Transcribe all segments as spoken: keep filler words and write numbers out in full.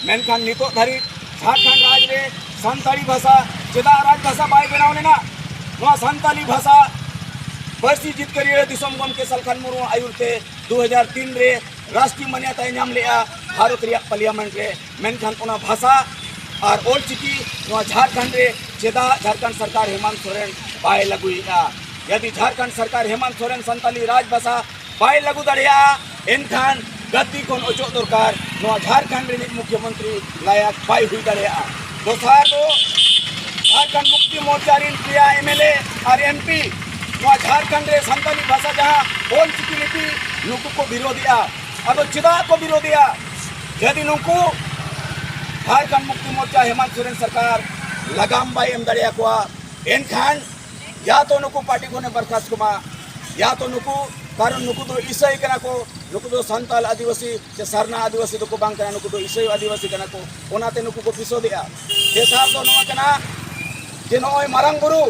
ᱢᱮᱱᱠᱷᱟᱱ ᱱᱤᱛᱚᱜ ᱫᱷᱟᱹᱨᱤᱡ ᱡᱷᱟᱲᱠᱷᱚᱸᱰ ᱨᱟᱡᱽ ᱨᱮ ᱥᱟᱱᱛᱟᱲᱤ ᱵᱷᱟᱥᱟ ᱪᱮᱫᱟᱜ ᱨᱟᱡᱽ ᱵᱷᱟᱥᱟ ᱵᱟᱭ ᱵᱮᱱᱟᱣ ᱞᱮᱱᱟ? ᱱᱚᱣᱟ ᱥᱟᱱᱛᱟᱲᱤ ᱵᱷᱟᱥᱟ ᱯᱟᱹᱨᱥᱤ ᱡᱤᱛᱠᱟᱹᱨᱤᱭᱟᱹ ᱫᱤᱥᱚᱢ ᱜᱚᱢᱠᱮ ᱥᱟᱞᱠᱷᱟᱱ ᱢᱩᱨᱢᱩ ᱟᱭᱩᱨ ᱛᱮ ᱫᱩ ᱦᱟᱡᱟᱨ ᱛᱤᱱ ᱨᱮ ᱨᱟᱥᱴᱨᱤᱭᱚ ᱢᱟᱱᱭᱟᱛᱟᱭ ᱧᱟᱢ ᱞᱮᱫᱼᱟ ᱵᱷᱟᱨᱚᱛ ᱨᱮᱭᱟᱜ ᱯᱟᱨᱞᱤᱭᱟᱢᱮᱱᱴ ᱨᱮ᱾ ᱢᱮᱱᱠᱷᱟᱱ ᱚᱱᱟ ᱵᱷᱟᱥᱟ ᱟᱨ ᱚᱞ ᱪᱤᱠᱤ ᱱᱚᱣᱟ ᱡᱷᱟᱲᱠᱷᱚᱸᱰ ᱨᱮ ᱪᱮᱫᱟᱜ ᱡᱷᱟᱲᱠᱷᱚᱸᱰ ᱥᱚᱨᱠᱟᱨ ᱦᱮᱢᱟᱱᱛ ᱥᱚᱨᱮᱱ ᱵᱟᱭ ᱞᱟᱹᱜᱩᱭᱮᱫᱼᱟ? ᱡᱩᱫᱤ ᱡᱷᱟᱲᱠᱷᱚᱸᱰ ᱥᱚᱨᱠᱟᱨ ᱦᱮᱢᱟᱱᱛ ᱥᱚᱨᱮᱱ ᱥᱟᱱᱛᱟᱲᱤ ᱨᱟᱡᱽ ᱵᱷᱟᱥᱟ ᱵᱟᱭ ᱞᱟᱹᱜᱩ ᱫᱟᱲᱮᱭᱟᱜᱼᱟ, ᱮᱱᱠᱷᱟᱱ ᱜᱟᱹᱫᱽᱫᱤ ᱠᱷᱚᱱ ᱚᱪᱚᱜ ᱫᱚᱨᱠᱟᱨ ᱱᱚᱣᱟ ᱡᱷᱟᱲᱠᱷᱚᱸᱰ ᱨᱤᱱᱤᱡ ᱢᱩᱠᱷᱭᱚᱢᱚᱱᱛᱨᱤ ᱞᱟᱭᱟᱠ ᱵᱟᱭ ᱦᱩᱭ ᱫᱟᱲᱮᱭᱟᱜᱼᱟ᱾ ᱫᱚᱥᱟᱨ ᱫᱚ ᱡᱷᱟᱲᱠᱷᱚᱸᱰ ᱢᱩᱠᱛᱤ ᱢᱳᱨᱪᱟ ᱨᱤᱱ ᱯᱮᱭᱟ M L A R M P ᱱᱚᱣᱟ ᱡᱷᱟᱲᱠᱷᱚᱸᱰ ᱨᱮ ᱥᱟᱱᱛᱟᱲᱤ ᱵᱷᱟᱥᱟ ᱡᱟᱦᱟᱸ ᱚᱞ ᱪᱤᱠᱤ ᱞᱤᱯᱤ ᱱᱩᱠᱩ ᱠᱚ ᱵᱤᱨᱳᱫᱮᱜᱼᱟ᱾ ᱟᱫᱚ ᱪᱮᱫᱟᱜ ᱠᱚ ᱵᱤᱨᱳᱫᱮᱜᱼᱟ? ᱡᱩᱫᱤ ᱱᱩᱠᱩ ᱡᱷᱟᱲᱠᱷᱚᱸᱰ ᱢᱩᱠᱛᱤ ᱢᱳᱨᱪᱟ ᱦᱮᱢᱟᱱᱛ ᱥᱚᱨᱮᱱ ᱥᱚᱨᱠᱟᱨ ᱞᱟᱜᱟᱢ ᱵᱟᱭ ᱮᱢ ᱫᱟᱲᱮᱭᱟᱠᱚᱣᱟ, ᱮᱱᱠᱷᱟᱱ ᱭᱟ ᱛᱚ ᱱᱩᱠᱩ ᱯᱟᱨᱴᱤ ᱠᱷᱚᱱᱮ ᱵᱚᱨᱠᱷᱟᱥᱛ ᱠᱚᱢᱟ, ᱭᱟ ᱛᱚ ᱱᱩᱠᱩ, ᱠᱟᱨᱚᱱ ᱱᱩᱠᱩ ᱫᱚ ᱤᱥᱟᱹᱭ ᱠᱟᱱᱟ ᱠᱚ, ᱱᱩᱠᱩ ᱫᱚ ᱥᱟᱱᱛᱟᱞ ᱟᱹᱫᱤᱵᱟᱹᱥᱤ ᱥᱮ ᱥᱟᱨᱱᱟ ᱟᱹᱫᱤᱵᱟᱹᱥᱤ ᱫᱚᱠᱚ ᱵᱟᱝ ᱠᱟᱱᱟ, ᱱᱩᱠᱩ ᱫᱚ ᱤᱥᱟᱹᱭ ᱟᱹᱫᱤᱵᱟᱹᱥᱤ ᱠᱟᱱᱟ ᱠᱚ, ᱚᱱᱟᱛᱮ ᱱᱩᱠᱩ ᱠᱚ ᱵᱤᱥᱳᱫᱮᱜᱼᱟ᱾ ᱛᱮᱥᱟᱨ ᱫᱚ ᱱᱚᱣᱟ ᱠᱟᱱᱟ ᱡᱮ ᱱᱚᱜᱼᱚᱭ ᱢᱟᱨᱟᱝ ᱵᱩᱨᱩ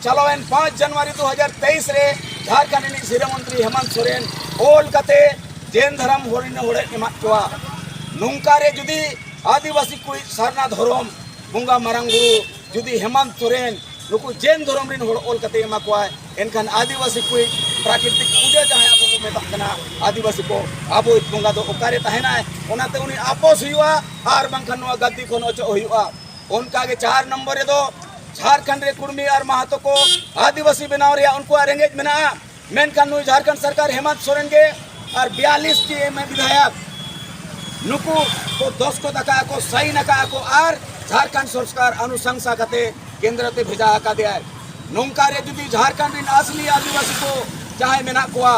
ᱪᱟᱞᱟᱣᱮᱱ ᱯᱟᱸᱪ ᱡᱟᱱᱩᱣᱟᱨᱤ ᱫᱩ ᱦᱟᱡᱟᱨ ᱛᱮᱭᱤᱥ ᱨᱮ ᱡᱷᱟᱲᱠᱷᱚᱸᱰ ᱨᱤᱱᱤᱡ ᱥᱤᱨᱟᱹ ᱢᱚᱱᱛᱨᱤ ᱦᱮᱢᱟᱱᱛ ᱥᱚᱨᱮᱱ ᱚᱞ ᱠᱟᱛᱮ ᱡᱮᱱ ᱫᱷᱚᱨᱚᱢ ᱦᱚᱲ ᱨᱤᱱ ᱦᱚᱲᱮ ᱮᱢᱟᱫ ᱠᱚᱣᱟ᱾ ᱱᱚᱝᱠᱟ ᱨᱮ ᱡᱩᱫᱤ ᱟᱹᱫᱤᱵᱟᱹᱥᱤ ᱠᱚᱭᱤᱡ ᱥᱟᱨᱱᱟ ᱫᱷᱚᱨᱚᱢ ᱵᱚᱸᱜᱟ ᱢᱟᱨᱟᱝ ᱵᱩᱨᱩ ᱡᱩᱫᱤ ᱦᱮᱢᱟᱱᱛ ᱥᱚᱨᱮᱱ ᱱᱩᱠᱩ ᱡᱮᱱ ᱫᱷᱚᱨᱚᱢ ᱨᱤᱱ ᱦᱚᱲ ᱚᱞ ᱠᱟᱛᱮ ᱮᱢᱟ ᱠᱚᱣᱟᱭ, ᱮᱱᱠᱷᱟᱱ ᱟᱹᱫᱤᱵᱟᱹᱥᱤ ᱠᱚᱭᱤᱡ ᱯᱨᱟᱠᱨᱤᱛᱤᱠ ᱯᱩᱡᱟᱹ ᱡᱟᱦᱟᱸᱭ ᱟᱵᱚ ᱵᱚ ᱢᱮᱛᱟᱜ ᱠᱟᱱᱟ ᱟᱹᱫᱤᱵᱟᱹᱥᱤ ᱠᱚ, ᱟᱵᱚᱭᱤᱡ ᱵᱚᱸᱜᱟ ᱫᱚ ᱚᱠᱟᱨᱮ ᱛᱟᱦᱮᱱᱟᱭ? ᱚᱱᱟᱛᱮ ᱩᱱᱤ ᱟᱯᱚᱥ ᱦᱩᱭᱩᱜᱼᱟ, ᱟᱨ ᱵᱟᱝᱠᱷᱟᱱ ᱱᱚᱣᱟ ᱜᱟᱹᱫᱽᱫᱤ ᱠᱷᱚᱱ ᱚᱪᱚᱜ ᱦᱩᱭᱩᱜᱼᱟ᱾ ᱚᱱᱠᱟᱜᱮ ᱪᱟᱨ ᱱᱚᱢᱵᱚᱨ ᱨᱮᱫᱚ ᱡᱷᱟᱲᱠᱷᱚᱸᱰ ᱨᱮ ᱠᱩᱲᱢᱤ ᱟᱨ ᱢᱟᱦᱟᱛᱚ ᱠᱚ ᱟᱹᱫᱤᱵᱟᱹᱥᱤ ᱵᱮᱱᱟᱣ ᱨᱮᱭᱟᱜ ᱩᱱᱠᱩᱣᱟᱜ ᱨᱮᱸᱜᱮᱡ ᱢᱮᱱᱟᱜᱼᱟ᱾ ᱢᱮᱱᱠᱷᱟᱱ ᱱᱩᱭ ᱡᱷᱟᱲᱠᱷᱚᱸᱰ ᱥᱚᱨᱠᱟᱨ ᱦᱮᱢᱟᱱᱛ ᱥᱚᱨᱮᱱ ᱜᱮ ᱟᱨ ᱵᱤᱭᱟᱞᱤᱥ ᱴᱤ ᱮᱢ ᱮ ᱵᱤᱫᱷᱟᱭᱚᱠ ᱱᱩᱠᱩ ᱠᱚ ᱫᱚᱥᱠᱚᱛ ᱟᱠᱟᱫ ᱠᱚ, ᱥᱟᱭᱤᱱ ᱟᱠᱟᱫ ᱠᱚ ᱟᱨ ᱡᱷᱟᱲᱠᱷᱚᱸᱰ ᱥᱚᱨᱠᱟᱨ ᱚᱱᱩᱥᱟᱝᱥᱟ ᱠᱟᱛᱮ ᱠᱮᱱᱫᱨᱚ ᱛᱮ ᱵᱷᱮᱡᱟ ᱟᱠᱟᱫᱮᱭᱟᱭ᱾ ᱱᱚᱝᱠᱟ ᱨᱮ ᱡᱩᱫᱤ ᱡᱷᱟᱲᱠᱷᱚᱸᱰ ᱨᱮᱱ ᱟᱥᱞᱤ ᱟᱹᱫᱤᱵᱟᱹᱥᱤ ᱠᱚ ᱡᱟᱦᱟᱸᱭ ᱢᱮᱱᱟᱜ ᱠᱚᱣᱟ,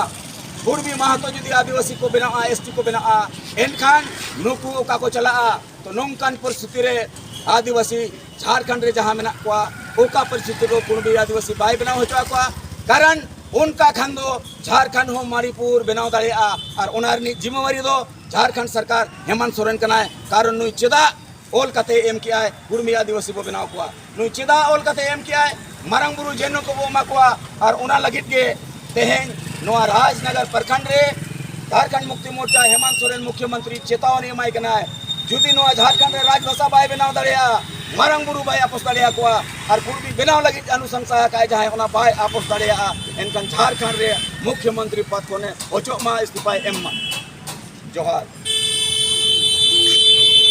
ᱠᱩᱲᱢᱤ ᱢᱟᱦᱟᱛᱚ ᱡᱩᱫᱤ ᱟᱹᱫᱤᱵᱟᱹᱥᱤ ᱠᱚ ᱵᱮᱱᱟᱜᱼᱟ, ᱮᱥ ᱴᱤ ᱠᱚ ᱵᱮᱱᱟᱜᱼᱟ, ᱮᱱᱠᱷᱟᱱ ᱱᱩᱠᱩ ᱚᱠᱟ ᱠᱚ ᱪᱟᱞᱟᱜᱼᱟ? ᱛᱚ ᱱᱚᱝᱠᱟᱱ ᱯᱚᱨᱤᱥᱛᱷᱤᱛᱤ ᱨᱮ ᱟᱹᱫᱤᱵᱟᱹᱥᱤ ᱡᱷᱟᱲᱠᱷᱚᱸᱰ ᱨᱮ ᱡᱟᱦᱟᱸ ᱢᱮᱱᱟᱜ ᱠᱚᱣᱟ, ᱚᱠᱟ ᱯᱚᱨᱤᱥᱛᱷᱤᱛᱤ ᱨᱮ ᱠᱩᱲᱢᱤ ᱟᱹᱫᱤᱵᱟᱹᱥᱤ ᱵᱟᱭ ᱵᱮᱱᱟᱣ ᱦᱚᱪᱚ ᱟᱠᱚᱣᱟ? ᱠᱟᱨᱚᱱ ᱚᱱᱠᱟ ᱠᱷᱟᱱ ᱫᱚ ᱡᱷᱟᱲᱠᱷᱚᱸᱰ ᱦᱚᱸ ᱢᱟᱬᱤᱯᱩᱨ ᱵᱮᱱᱟᱣ ᱫᱟᱲᱮᱭᱟᱜᱼᱟ᱾ ᱟᱨ ᱚᱱᱟ ᱨᱤᱱᱤᱡ ᱡᱤᱢᱟᱹᱣᱟᱨᱤ ᱫᱚ ᱡᱷᱟᱲᱠᱷᱚᱸᱰ ᱥᱚᱨᱠᱟᱨ ᱦᱮᱢᱟᱱᱛ ᱥᱚᱨᱮᱱ ᱠᱟᱱᱟᱭ᱾ ᱠᱟᱨᱚᱱ ᱱᱩᱭ ᱪᱮᱫᱟᱜ ᱚᱞ ᱠᱟᱛᱮ ᱮᱢ ᱠᱮᱜᱼᱟᱭ ᱠᱩᱲᱢᱤ ᱟᱹᱫᱤᱵᱟᱹᱥᱤ ᱵᱚ ᱵᱮᱱᱟᱣ ᱠᱚᱣᱟ? ᱱᱩᱭ ᱪᱮᱫᱟᱜ ᱚᱞ ᱠᱟᱛᱮ ᱮᱢ ᱠᱮᱜᱼᱟᱭ? ᱢᱟᱨᱟᱝ ᱵᱩᱨᱩ ᱡᱮᱱᱚ ᱠᱚᱵᱚ ᱮᱢᱟ ᱠᱚᱣᱟ᱾ ᱟᱨ ᱚᱱᱟ ᱞᱟᱹᱜᱤᱫ ᱜᱮ ᱛᱮᱦᱮᱧ ᱱᱚᱣᱟ ᱨᱟᱡᱽᱱᱚᱜᱚᱨ ᱯᱨᱚᱠᱷᱚᱸᱰ ᱨᱮ ᱡᱷᱟᱲᱠᱷᱚᱸᱰ ᱢᱩᱠᱛᱤ ᱢᱳᱨᱪᱟ ᱦᱮᱢᱟᱱᱛ ᱥᱚᱨᱮᱱ ᱢᱩᱠᱷᱭᱚᱢᱚᱱᱛᱨᱤ ᱪᱮᱛᱟᱣᱟᱱᱤ ᱮᱢᱟᱭ ᱠᱟᱱᱟᱭ᱾ ᱡᱩᱫᱤ ᱱᱚᱣᱟ ᱡᱷᱟᱲᱠᱷᱚᱸᱰ ᱨᱮ ᱨᱟᱡᱽ ᱵᱷᱟᱥᱟ ᱵᱟᱭ ᱵᱮᱱᱟᱣ ᱫᱟᱲᱮᱭᱟᱜᱼᱟ, ᱢᱟᱨᱟᱝ ᱵᱩᱨᱩ ᱵᱟᱭ ᱟᱯᱚᱥ ᱫᱟᱲᱮᱭᱟᱠᱚᱣᱟ, ᱟᱨ ᱠᱩᱲᱢᱤ ᱵᱮᱱᱟᱣ ᱞᱟᱹᱜᱤᱫ ᱚᱱᱩᱥᱟᱥᱟ ᱟᱠᱟᱫ ᱡᱟᱦᱟᱸᱭ, ᱚᱱᱟ ᱵᱟᱭ ᱟᱯᱚᱥ ᱫᱟᱲᱮᱭᱟᱜᱼᱟ, ᱮᱱᱠᱷᱟᱱ ᱡᱷᱟᱲᱠᱷᱚᱸᱰ ᱨᱮ ᱢᱩᱠᱷᱭᱚᱢᱚᱱᱛᱨᱤ ᱯᱚᱫᱽ ᱠᱷᱚᱱᱮ ᱚᱪᱚᱜ ᱢᱟ, ᱤᱥᱛᱤᱯᱷᱟᱭ ᱮᱢ ᱢᱟ᱾ ᱡᱚᱦᱟᱨ᱾